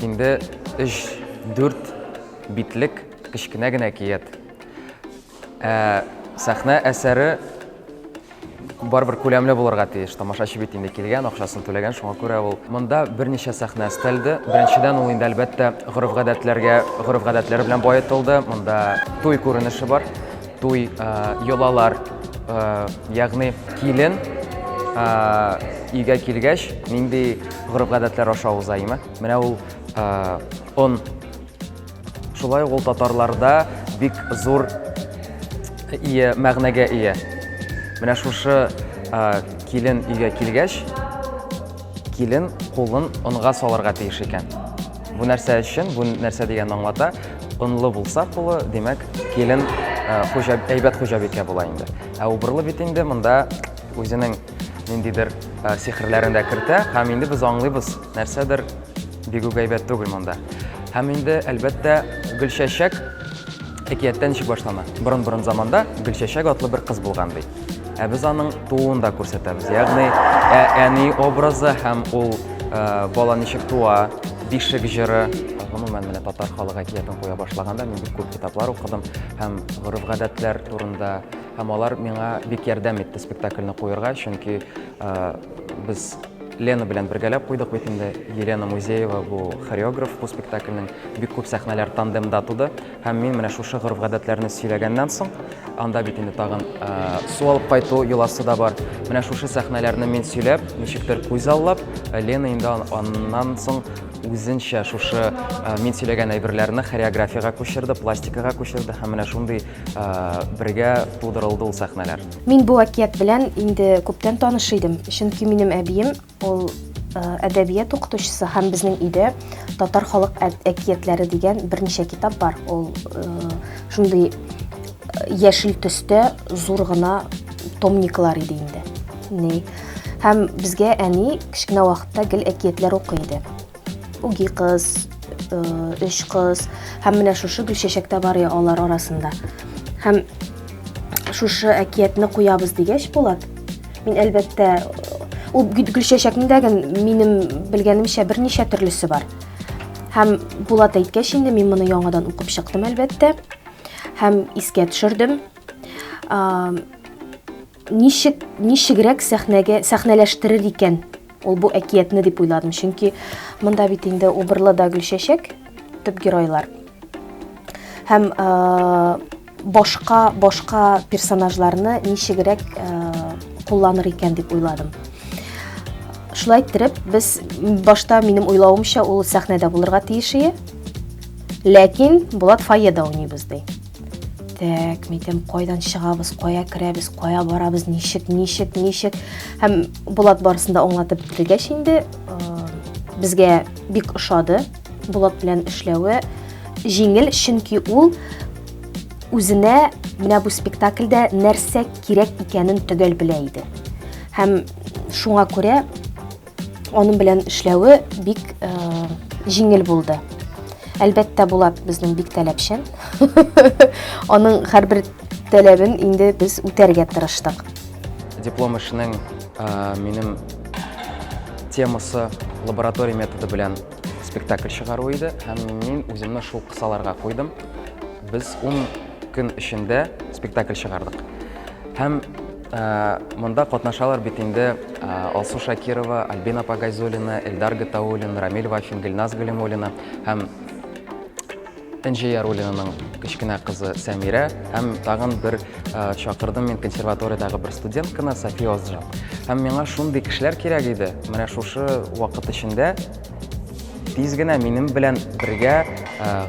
инде 3-4 битлек кечкенә генә әкият. Ә сәхнә әсәре барыбер күләмле булырга тиеш. Тамашачы бит инде килгән, акчасын түләгән, шуңа күрә ул монда берничә сәхнә өстәлде. Беренчедән, ул инде әлбәттә гореф-гадәтләргә, гореф-гадәтләр белән баетылды. Монда туй күренеше бар. Туй, йолалар, ягъни килен өйгә килгәч, нинди гореф-гадәтләр аша уза, име? Менә ул он. Шулай ук ул татарларда бик зур ия, мәгънәгә ия. Менә шушы килен өйгә килгәч, килен кулын онга салырга тиеш икән. Бу нәрсә өчен, бу нәрсә дигәнне аңлата? Онлы булса кулы, димәк, килен хуҗа, әйбәт хуҗабикә була инде. Ә убырлы бит инде монда үзенең ниндидер сихерләрен дә кертә һәм инде без аңлыйбыз, нәрсәдер бик үк әйбәт түгел монда. Һәм инде, әлбәттә, Гөлчәчәк әкияттә ничек башлана? Борын-борын заманда Гөлчәчәк атлы бер кыз булган ди. Ә без аның тууын да күрсәтәбез. Ягъни әни образы һәм ул бала ничек туа, бишек җыры. Гомумән, менә татар халык әкиятен куя башлаганда мин бик күп китаплар укыдым һәм гореф-гадәтләр турында, һәм алар миңа бик ярдәм итте спектакльне куерга, чөнки без Лена белән бергәләп куйдык бит инде. Елена Музеева бу хореограф бу спектакльнең, бик күп сәхнәләр тандемда туды. Һәм мин менә шушы гореф-гадәтләрне сөйләгәннән соң, анда бит инде тагын су алып кайту йоласы да бар. Менә шушы сәхнәләрне мин сөйләп, ничектер күз аллап, Лена инде аннан соң үзенчә шушы мин сөйләгән әйберләрне хореографиягә күчерде, пластикага күчерде һәм менә шундый бергә тудырылды ул сәхнәләр. Мин бу әкият белән инде күптән таныш идем, чөнки минем әбием ул әдәбият укытучысы һәм безнең өйдә татар халык әкиятләре дигән берничә китап бар. Ул шундый яшел төстә зур гына томниклар иде инде. Ни. Һәм безгә әни кечкенә вакытта гел әкиятләр укый иде. Үги кыз, өч кыз һәм менә шушы Гөлчәчәк тә бар алар арасында. Һәм шушы әкиятне куябыз дигәч, Булат, мин әлбәттә ул Гөлчәчәкнең дә минем белгәнемчә берничә төрлесе бар. Һәм Булат әйткәч инде мин моны яңадан укып чыктым әлбәттә. Һәм искә төшердем. Ничек, ничегрәк сәхнәгә сәхнәләштерер икән ул бу әкиятне дип уйладым. Чөнки монда бит инде Убырлы да Гөлчәчәк төп геройлар. Һәм башка башка персонажларны ничегрәк кулланыр икән дип уйладым. Шулай иттереп, без башта минем уйлавымча ул сәхнәдә булырга тиеш иде. Ләкин Булат фойеда уйныйбыз ди. Так, мәйтәм, кайдан чыгабыз, кая керәбез, кая барабыз, ничек, ничек, ничек. Һәм Булат барысын да аңлатып бетергәч инде, безгә бик ошады. Булат белән эшләве җиңел, чөнки ул үзенә менә бу спектакльдә нәрсә кирәк икәнен төгәл белә иде. Һәм шуңа күрә Аның белән эшләве бик э, җиңел булды. Әлбәттә, Булат безнең бик таләпчән. Аның һәрбер таләбен инде без үтәргә тырыштык. Диплом эшенең э, минем темасы лаборатория методы белән спектакль чыгару иде һәм мин үземне шул кысаларга куйдым. Без 10 көн эчендә спектакль чыгардык. Һәм Э, монда катнашалар бит инде э, Алсу Шакирова, Альбина Пагайзулина, Эльдар Гатауллин, Рамиль Вафин, Гөлназ Галимуллина һәм Энҗе Яруллинаның кечкенә кызы Сәмирә һәм тагын бер э, чакырдым мин консерваториядәге бер студентканы София Озжан. Һәм миңа шундый кешеләр кирәк иде. Менә шушы вакыт эчендә тиз генә минем белән бергә,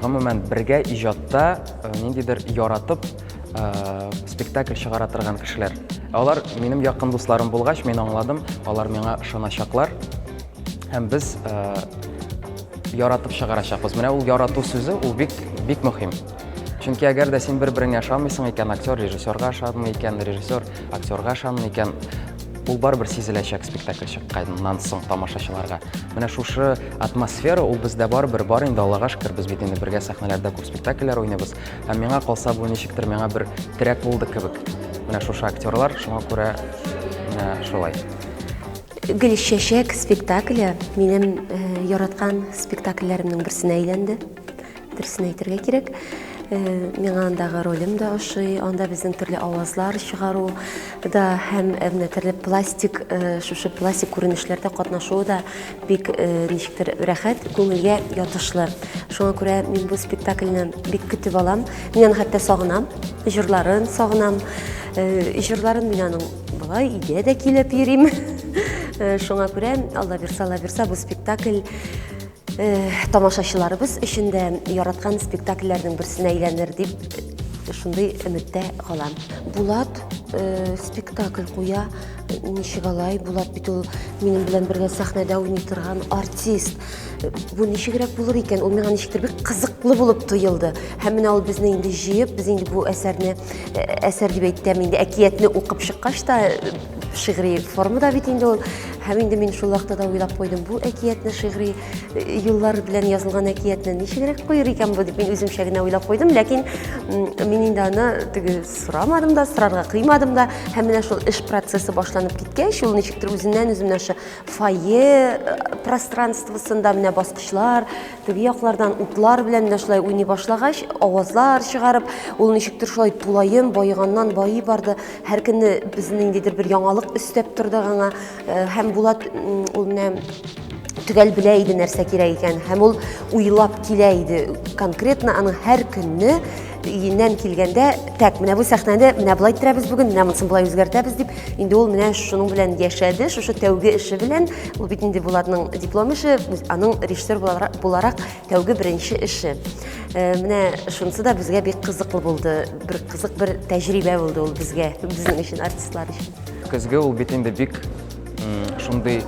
гомумән бергә иҗатта ниндидер яратып Э, спектакль чыгара торган кешеләр. Алар минем якын дусларым булгач, мин аңладым, алар миңа ышаначаклар. Һәм без э, яратып чыгарачакбыз. Менә ул ярату сүзе ул бик бик мөһим. Чөнки әгәр дә син бер-береңә ышанмыйсың икән, актер режиссерга ышанмый икән, режиссер актерга ышанмый икән, ул барыбер сизеләчәк спектакль чыкканнан соң тамашачыларга. Менә шушы атмосфера ул бездә барыбер бар инде, Аллага шөкер, без бит инде бергә сәхнәләрдә күп спектакльләр уйныйбыз. Һәм миңа калса бу ничектер миңа бер терәк булды кебек. Менә шушы актерлар, шуңа күрә менә шулай. Гөлчәчәк спектакле минем э, яраткан спектакльләремнең берсенә әйләнде. Дөресен әйтергә кирәк. Э, миңа андагы ролем дә ошый, анда безнең төрле авазлар чыгару да һәм э, менә төрле пластик, э, шушы пластик күренешләрдә катнашуы да бик ничектер рәхәт, күңелгә ятышлы. Шуңа күрә мин бу спектакльне бик көтеп алам. Мин аны хәтта сагынам, җырларын сагынам. Җырларын мин аның болай өйдә дә килеп йөрим. Шуңа күрә, Алла бирса, Алла бирса, бу спектакль Тамашачыларыбыз өчен дә яраткан спектакльләрнең берсенә әйләнер дип шундый өметтә калам. Булат спектакль куя, ничек алай? Булат бит ул минем белән бергә сәхнәдә уйный торган артист. Бу ничегрәк булыр икән? Ул миңа ничектер бик кызыклы булып тоелды. Һәм менә ул безне инде җыеп, без инде бу әсәрне, әсәр дип әйтәм инде, әкиятне укып чыккач та, шигъри формада бит инде ул. Һәм инде мин шул вакытта да уйлап куйдым, бу әкиятне шигъри э, юллар белән язылган әкиятне ничегрәк куер икән бу дип мин үземчә генә уйлап куйдым. Ләкин мин инде аны теге сорамадым да, сорарга кыймадым да. Һәм менә шул эш процессы башланып киткәч, ул ничектер үзеннән үзе менә шул фойе э, пространствосында менә баскычлар, теге яклардан утлар белән менә шулай уйный башлагач, авазлар чыгарып, ул ничектер шулай тулаем баеганнан байый барды. Һәр көнне без ниндидер бер яңалык өстәп тордык аңа. Э, һәм Булат ул менә төгәл белә иде нәрсә кирәк икән. Һәм ул уйлап килә иде. Конкретно аның һәр көнне өеннән килгәндә, так, менә бу сәхнәне менә болай иттерәбез бүген, менә монысын болай үзгәртәбез дип, инде ул менә шуның белән яшәде, шушы тәүге эше белән, ул бит инде Булатның диплом эше, аның режиссер буларак тәүге беренче эше. Э, менә шунысы да безгә бик кызыклы булды. Бер кызык бер тәҗрибә булды ул безгә, безнең өчен, артистлар өчен. Көзге ул бит инде бик шундый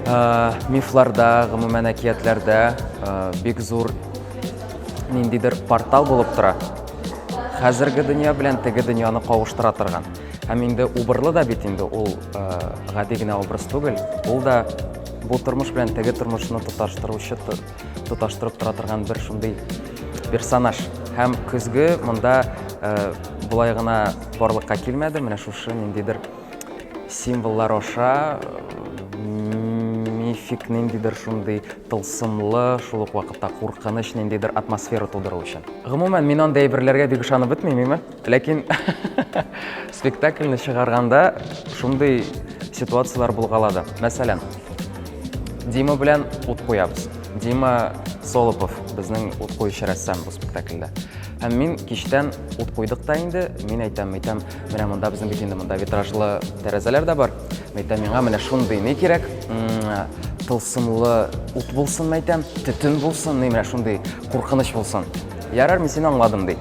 э, мифларда, гомумән әкиятләрдә э, бик зур ниндидер портал булып тора. Хәзерге дөнья белән теге дөньяны кавыштыра торган. Һәм инде убырлы да бит инде ул гади генә образ түгел, ул да бу тормыш белән теге тормышны тоташтыручы тоташтырып тора торган бер шундый персонаж. Һәм көзге монда э, болай гына барлыкка килмәде, менә шушы ниндидер символлар аша мифик ниндидер шундый тылсымлы, шул ук вакытта куркыныч ниндидер атмосфера тудыру өчен. Гомумән, мин андый әйберләргә бик ышанып бетмим, име? Ләкин спектакльне чыгарганда шундый ситуацияләр булгалады. Мәсәлән, Дима белән ут куябыз. Дима Солопов безнең ут куючы рәссам бу спектакльдә. Һәм мин кичтән ут куйдык та инде, мин әйтәм, әйтәм, менә монда безнең бит инде монда витражлы тәрәзәләр дә бар. Әйтәм, миңа менә шундый ни кирәк, тылсымлы ут булсын, әйтәм, төтен булсын, менә шундый куркыныч булсын. Ярар, мин сине аңладым, ди.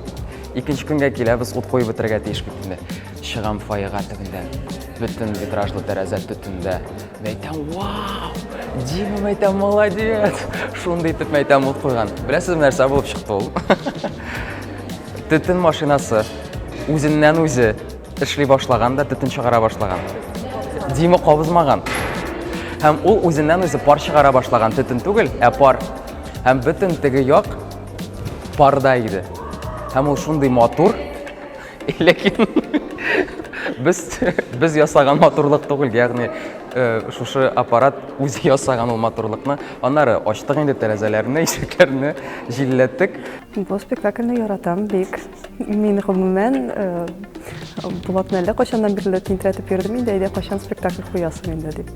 Икенче көнгә киләбез, ут куеп бетерергә тиеш бит инде. Чыгам фойега төбендә. Бөтен витражлы тәрәзә төтендә. Мәйтәм, вау! Дима, мәйтәм, молодец! Шундый итеп мәйтәм ут куйган. Беләсезме нәрсә булып чыкты ул? Төтен машинасы үзеннән үзе эшли башлаган да төтен чыгара башлаган. Дима кабызмаган. Һәм ул үзеннән үзе пар чыгара башлаган. Төтен түгел, ә пар. Һәм бөтен теге як парда иде. Һәм ул шундый матур, ләкин без без ясаган матурлык түгел, ягъни э, шушы аппарат үзе ясаган ул матурлыкны. Аннары ачтык инде тәрәзәләрне, ишекләрне җилләттек. Бу спектакльне яратам бик. Мин гомумән э, Булатны әллә кайчаннан бирле тинтерәтеп йөрдем инде, әйдә кайчан спектакль куясың инде дип.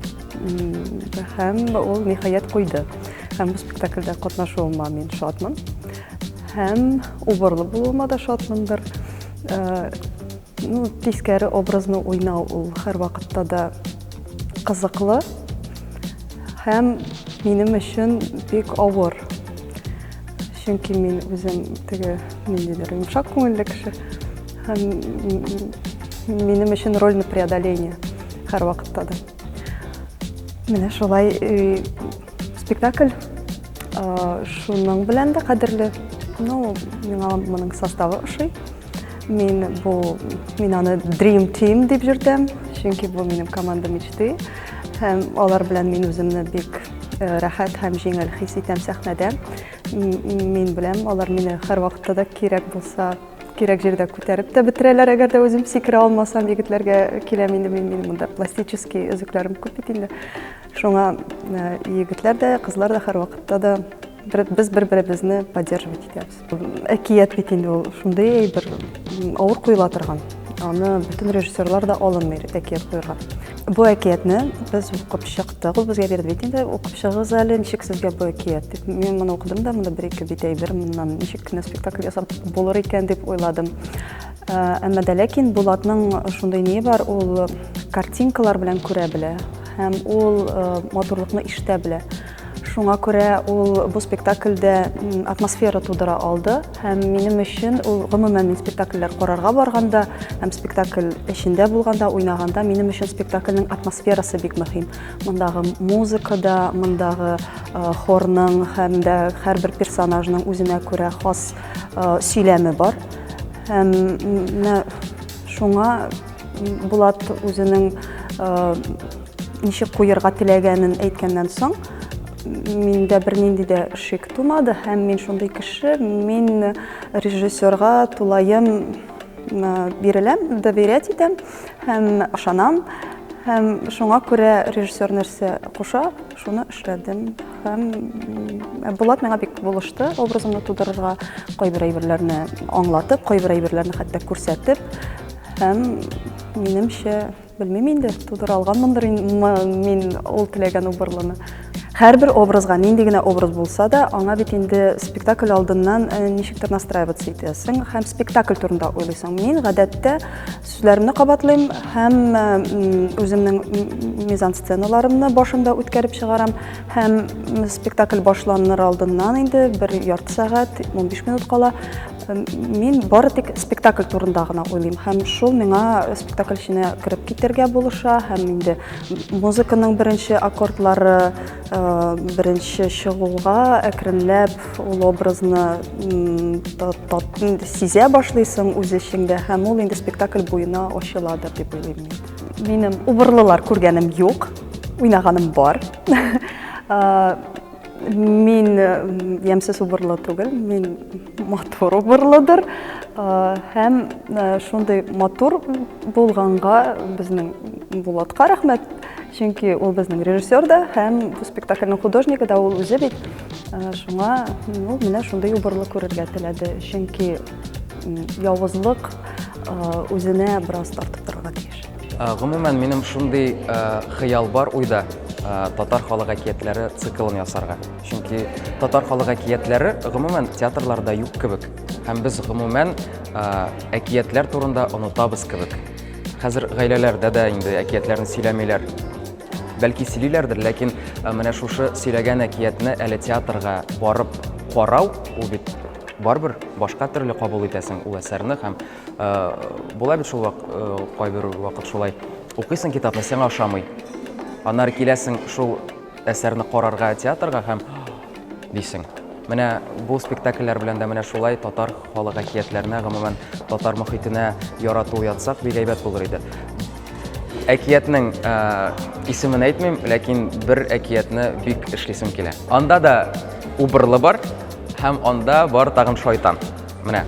Һәм ул ниһаять куйды. Һәм бу спектакльдә катнашуыма мин шатмын. Һәм убырлы булуыма да шатмындыр. Э, ну, тискәре образны уйнау ул һәрвакытта да кызыклы һәм минем өчен бик авыр. Чөнки мин үзем теге ниндидер йомшак күңелле кеше. Һәм минем өчен роль на преодоление һәрвакытта да. Менә шулай э, спектакль шуның белән дә кадерле. Ну, миңа моның составы ошый. Мин бу мин аны Dream Team дип йөртәм, чөнки бу минем команда мечты. Һәм алар белән мин үземне бик э, рәхәт һәм җиңел хис итәм сәхнәдә. Мин беләм, алар мине һәрвакытта да кирәк булса, кирәк җирдә күтәреп тә бетерәләр, әгәр дә үзем сикерә алмасам, егетләргә киләм инде мин, минем монда пластический өзекләрем күп бит инде. Шуңа егетләр дә, кызлар да һәрвакытта да без бер-беребезне поддерживать итәбез. Әкият бит инде ул шундый әйбер, авыр куела торган. Аны бөтен режиссерлар да алынмый әкият куярга. Бу әкиятне без укып чыктык. Ул безгә бирде бит инде, укып чыгыгыз әле, ничек сезгә бу әкият дип. Мин моны укыдым да, монда бер-ике бит әйбер, моннан ничек кенә спектакль ясап булыр икән дип уйладым. Әмма дә ләкин Булатның шундый ние бар, ул картинкалар белән күрә белә һәм ул матурлыкны ишетә белә. Шуңа күрә ул бу спектакльдә атмосфера тудыра алды һәм минем өчен ул гомумән мин спектакльләр карарга барганда һәм спектакль эчендә булганда, уйнаганда минем өчен спектакльнең атмосферасы бик мөһим. Мондагы музыка да, мондагы хорның һәм дә һәрбер персонажның үзенә күрә хас сөйләме бар. Һәм менә шуңа Булат үзенең ничек куерга теләгәнен әйткәннән соң, миндә бернинди дә шик тумады һәм мин шундый кеше, мин режиссерга тулаем биреләм, доверять итәм һәм ышанам. Һәм шуңа күрә режиссер нәрсә куша, шуны эшләдем. Һәм Булат миңа бик булышты образымны тудырырга, кайбер әйберләрне аңлатып, кайбер әйберләрне хәтта күрсәтеп. Һәм минемчә, Белмим инде, тудыра алганмындыр мин ул теләгән убырлыны. Һәрбер образга, нинди генә образ булса да, аңа бит инде спектакль алдыннан э, ничектер настраиваться итәсең һәм спектакль турында уйлыйсың. Мин гадәттә сүзләремне кабатлыйм һәм э, үземнең мизансценаларымны башымда үткәреп чыгарам һәм спектакль башланыр алдыннан инде бер ярты сәгать, 15 минут кала Мин бары тик спектакль турында гына уйлыйм һәм шул миңа спектакль эченә кереп китәргә булыша һәм инде музыканың беренче аккордлары э, беренче чыгуга әкренләп ул образны сизә башлыйсың үз эчеңдә һәм ул инде спектакль буена ачыладыр дип уйлыйм мин. Минем убырлылар күргәнем юк, уйнаганым бар. Э, Мин ямьсез убырлы түгел, мин матур убырлыдыр. Һәм шундый матур булганга безнең Булатка рәхмәт, чөнки ул безнең режиссер да һәм бу спектакльнең художнигы да ул үзе бит. Шуңа ул менә шундый убырлы күрергә теләде, чөнки явызлык үзенә бераз тартып торырга тиеш. Гомумән, минем шундый хыял бар уйда, татар халык әкиятләре циклын ясарга. Чөнки татар халык әкиятләре гомумән театрларда юк кебек. Һәм без гомумән әкиятләр турында онытабыз кебек. Хәзер гаиләләрдә дә инде әкиятләрне сөйләмиләр. Бәлки сөйлиләрдер, ләкин менә шушы сөйләгән әкиятне әле театрга барып карау, ул бит барыбер башка төрле кабул итәсең ул әсәрне һәм Була бит шул кайбер вакыт шулай. Укыйсың китапны, сиңа ошамый. Аннары киләсең шул әсәрне карарга театрга һәм дисең. Менә бу спектакльләр белән дә менә шулай татар халык әкиятләренә, гомумән татар мохитенә ярату уятсак, бик әйбәт булыр иде. Әкиятнең исемен әйтмим, ләкин бер әкиятне бик эшлисем килә. Анда да убырлы бар һәм анда бар тагын шайтан. Менә.